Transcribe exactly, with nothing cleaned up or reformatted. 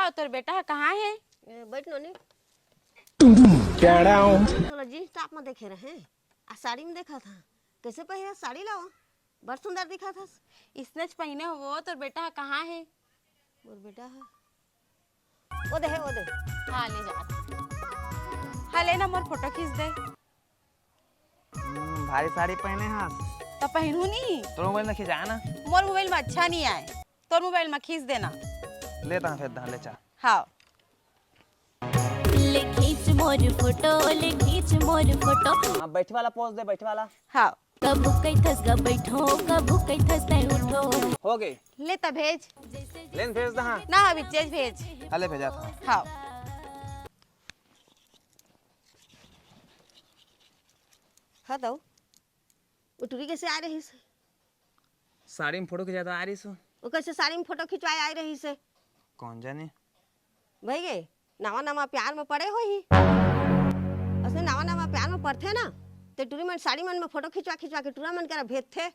तोर बेटा ह कहाँ हे? ए, बैठ नोनी। तोला जींस टॉप में देखे रहे, आ साड़ी में देखा था। कैसे पहिरा साड़ी लाओ, बड़ सुंदर दिखा था। इसने च पहिने हो वो, तोर बेटा ह कहाँ हे? मोर बेटा ह ओ दे हे, ओ दे। हाँ, ले जा। हाँ, ले ना, मोर फोटो खींच दे। हम्म, भारी साड़ी पहने हस। त पहनू नहीं। तोर मोबाइल में खिंचाए ना। मोर मोबाइल में अच्छा नहीं आए, तोर मोबाइल में खींच देना। ले ता फेर दा, ले चा। हाँ। ले खींच मोर फोटो, ले खींच मोर फोटो। हाँ, बैठ वाला पोज दे, बैठ वाला। हाँ। कभू कइथस ग बैठो, कभू कइथस तै उठो। हो गए। ले त भेज। लेन भेज दहा। ना, अभी चेज भेज। अले भेजा था। हाँ। हाँ तो, वो टुरी कैसे आ रही से? साड़ी में फोटो खिंचा तो आ रही सो। वो कैसे साड़ी में फोटो खिंचवाए आ रही से? कौन जाने? भई गे, नवा नवा प्यार में पड़े होही। असने नवा नवा प्यार में पड़थे ना, ते टुरी मन साड़ी मन में फोटो खिंचवा खिंचवा के टुरा मन करा भेजथे।